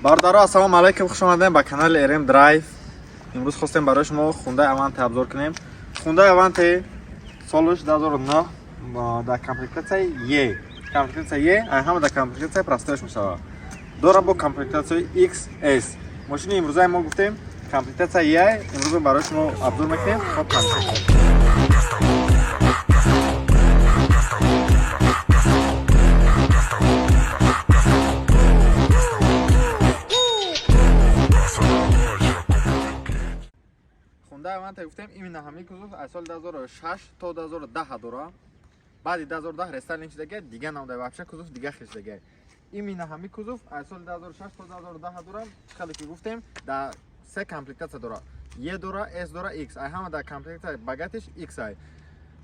Бародаро, ассалому алайкум, хуш омадем ба канали RM Drive. Имрӯз хостем барои шумо Хундай Аванте обзор кунем. Хундай Аванте солаш 2009, дар комплектатсияи Е. Комплектатсия Е, ай ҳама дар комплектатсияи простояш мешавад. Дора бо комплектатсияи XS. Мошини имрӯзаи мо гуфтем комплектатсия Е, имрӯз барои шумо обзор мекунем. Хоб, тамошо кунед. Хундай Аванте гуфтем, именно ҳамин кузов аз соли 2006 то 2010 дора. Баъди 2010 рестайлинг шудага, дига намуда, вообще кузов дига хел шудага. Именно ҳамин кузов аз соли 2006 то 2010 дора, чӣ хеле ки гуфтем, дар се комплектатсия дора. Е дора, S дора, X. Ай ҳама дар комплектатсияи богатыйш X ай.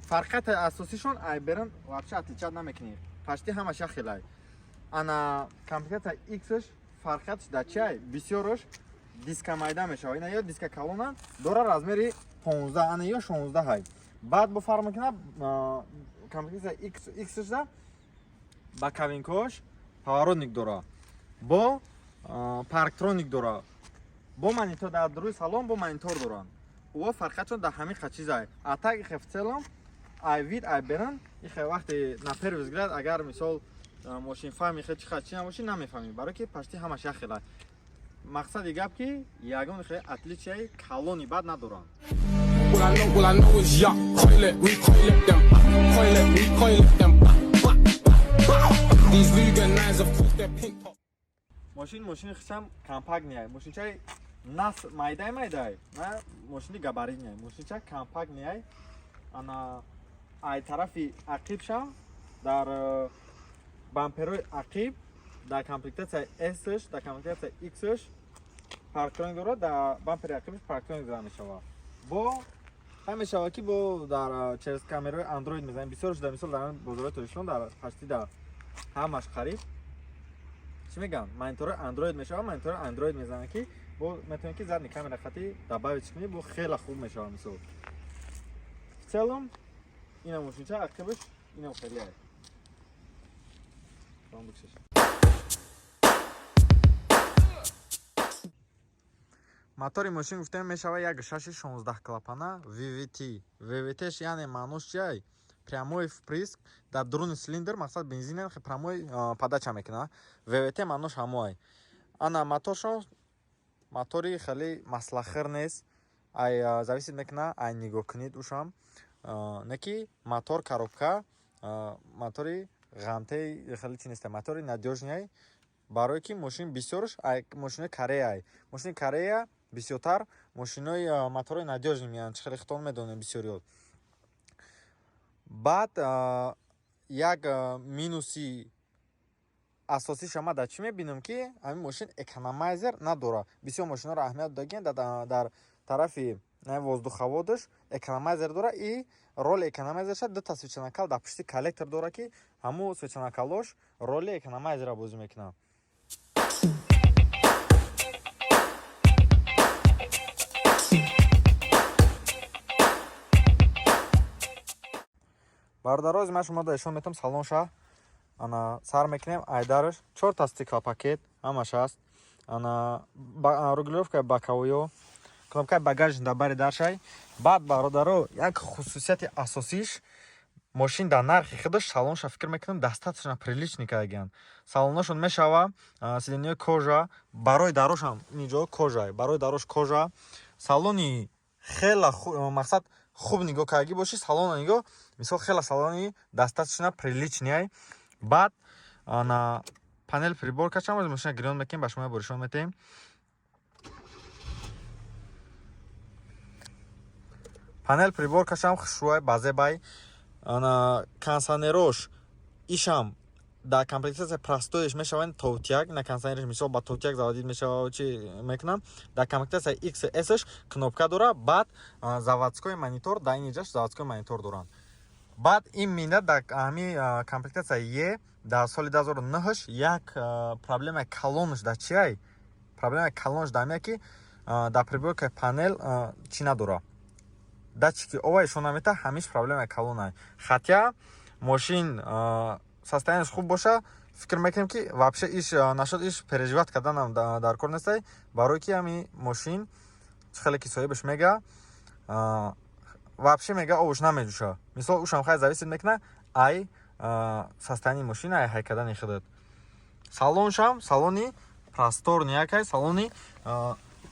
Фарқияти асосишон ай берун вообще отличать намекунӣ. Почти ҳамаш як хелай. Ана комплектатсия X-ш фарқиятш дар чи ай? Бисёрош диска майда мешавад. Ина ё диска калона дора, размери 15, ана ё 16 ҳай. Баъд бо фарқ мекунад, комплектатсия X-шда ба кабинкош поворотник дора, бо парктроник дора, бо монитор дар рӯи салон, бо монитор доранд. Ӯ фарқиятшон дар ҳамин ха чизай. А так ихе в целом ай вид, ай берун ихе вақте на первый взгляд, агар мисол мошинфаҳм ихе чи чи набошӣ, намефаҳмӣ, барое ки почти ҳамаш як хелай. Мақсади гап ки ягон хеле отличияи калони бад надоранд. All I know is yeah, coil it, recoil it, then coil it, recoil it, then back. These Luger nines, of course, they're pink top. Мошин мошини хишам компактный, мошинчаи нас майдай майдай, на мошини габаритный, мошинча компактный. Ана ай тарафи ақибшам дар бамперои ақиб дар комплектатсияи S-ш, дар комплектатсияи X-ш парктроник дорад, дар бампери ақибш парктроник зада мешавад. Бо ҳам мешавад ки бо дар через камераи Android мезанем. Бисёр шуда, мисол, дар бозорҳои Тоҷикистон дар почти дар ҳамаш қариб, чӣ мегӯям, монитори Android мешавад, монитори Android мезанад, ки бо метавонед ки задний камера хати добавить кунӣ, бо хеле хуб мешавад. Мисол, в целом ина мошинча ақибаш инам хеле ай. Салом, бикшиш. Мотори мошин гуфтем мешавад як шаши 16 клапана VVT. VVT-ш яъне маънош чиай? Прямой впрыск дар дуруни цилиндр, мақсад бензин прямой подача мекунад. VVT маънош ҳамоай. Ана моторшон мотори хеле маслахир нест. Ай зависит мекунад, ай нигоҳ кунид ушам. Не ки мотор коробка, мотори ғамтаи хеле чи нест, мотори надёжный, барое ки мошин бисёрш ай мошинои Кореяй. Мошини Корея бисёртар мошинои моторҳои надёжный меянд, чӣ хеле хитон медонем бисёриёт. Баъд як минуси асосиша ман дар чӣ мебинам, ки ҳамин мошин экономайзер надорад. Бисёр мошинҳоро аҳамият додагиен, дар тарафи воздуховодаш экономайзер дора и роли экономайзерша дута свечанакал дар пушти коллектор дора, ки ҳамун свечанакалош роли экономайзера бозӣ мекунад. Бародароз, ман шумо нишон метам салонша. Ана сар мекунем айдараш, чорта стеклопакет ҳамаш аст. Ана регулировкаи боковойё, кнопкаи багажник дар бари даршай. Баъд, бародаро, як хусусияти асосиш мошин дар нархи худаш салонша фикр мекунам достаточно приличный кардагианд. Салонашон мешава сиденьяи кожа, барои дарошам инҷо кожа, барои дарош кожа. Салони хела мақсад хуб нигоҳ кардагӣ бошӣ, салона нигоҳ, мисол, хела салони достаточно приличный. Баъд ана панел приборкашам машина гирён мекунем, ба шумо боришон метаҳем. Панел приборкашам хушрӯай, базебай. Ана кондиционерош ишам дар комплектатсия простоиш мешаванд товтяк, на кондиционерш мисол ба товтяк заводить мешава, чи мекунам. Дар комплектатсия XS кнопка дора, баъд заводской монитор, дар ин ҷаш заводской монитор доранд. Баъд ин минда дар ҳамин комплектатсия Е дар соли 2009 як проблемаи калонаш дар чиай? Проблемаи калонаш дар ҳамия, ки дар приборкаи панел чӣ надора, датчики ова ишон намета, ҳамиш проблемаи калонай. Хотя мошин состояниеш хуб боша. Фикр мекунем, ки вообще иш нашуд, иш переживать карданам дар кор нестай, барое ки ҳами мошин чӣ хеле ки соҳибаш мега, вообще мега, обуш намеҷӯша. Мисол, ушам хай зависит мекуна ай состояние мошина, ай ҳай кардани худат. Салоншам салони просторный якай, салони,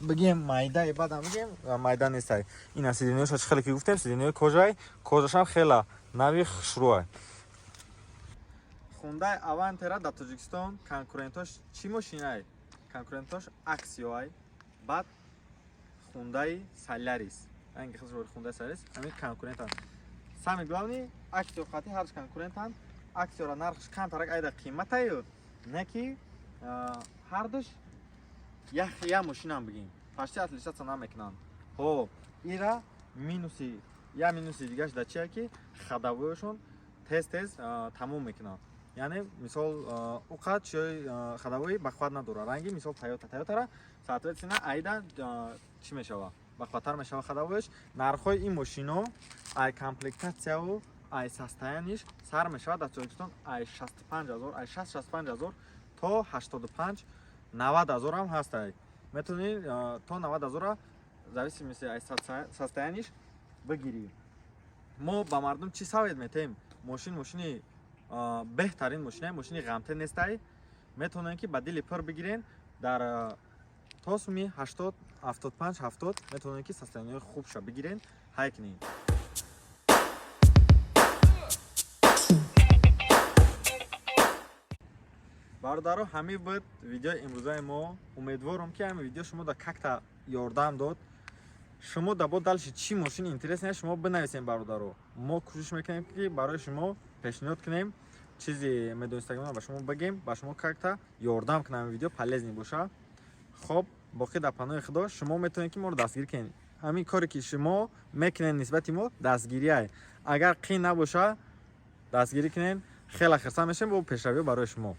бигем, майдаи, баъдам бигем, майда нестай. Ина сиденье ша, чӣ хеле ки гуфтем, сиденье ҳои кожа й, кожа шам хела нави, хушрӯай. Хундай Авантера дар Тоҷикистон конкурентош чӣ мошинай? Конкурентош Аксиоай, баъд Хундаи Солярис. Ранги худш Хундаи Солярис, ҳамин конкурентанд. Самый главный, Аксио қати ҳарш конкурентанд. Аксиора нархш камтарак айда қиматаю, не ки ҳардуш як мошинам, бигем, почти отличаться намекунанд. Ҳо, ира минуси, як минуси дигаш дар чия, ки ходовой шон тез тез тамом мекунанд. Яъне, мисол, уқад чиёи ходовой бахват надорад, ранги мисол Тойота. Тойотара, соответственно, айда чӣ мешава, бахваттар мешава ходовой ш. Нархҳои ин мошино ай комплектация ву ай состояние ш сар мешавад дар Тоҷикистон ай 65 ҳазор, ай 60-65 ҳазор то 85, 90 ҳазорам ҳастай. Метавонӣ то 90 ҳазора, зависимости ай состояние ш, бигирӣ. Мо ба мардум чӣ совет метаҳем? Мошин мошини беҳтарин мошина, мошини ғамте нестай. Метавонем, ки ба дили пур бигирен. Дар то суми 80, 75, 70 метавонем, ки состояние ҳои хубша бигирен, ҳай кунем. Бародаро, ҳамин буд видеои имрӯзаи мо. Умедворам, ки ҳамин видео шумо да как-то ёрдам дод. Шумо да бо дальше чӣ мошини интересный, шумо бинависем, бародаро. Мо кӯшиш мекунем, ки барои шумо пешниҳод кунем, чизи медонистагиро ба шумо бигем, ба шумо как-то ёрдам кунам, видео полезный боша. Хоб, боқӣ дар паноҳи Худо. Шумо метавонед, ки моро дастгирӣ кунед. Ҳамин коре, ки шумо мекунед нисбати мо, дастгириай. Агар қин набоша, дастгирӣ кунед, хеле хирсанд мешавем бо пешравиҳо барои шумо.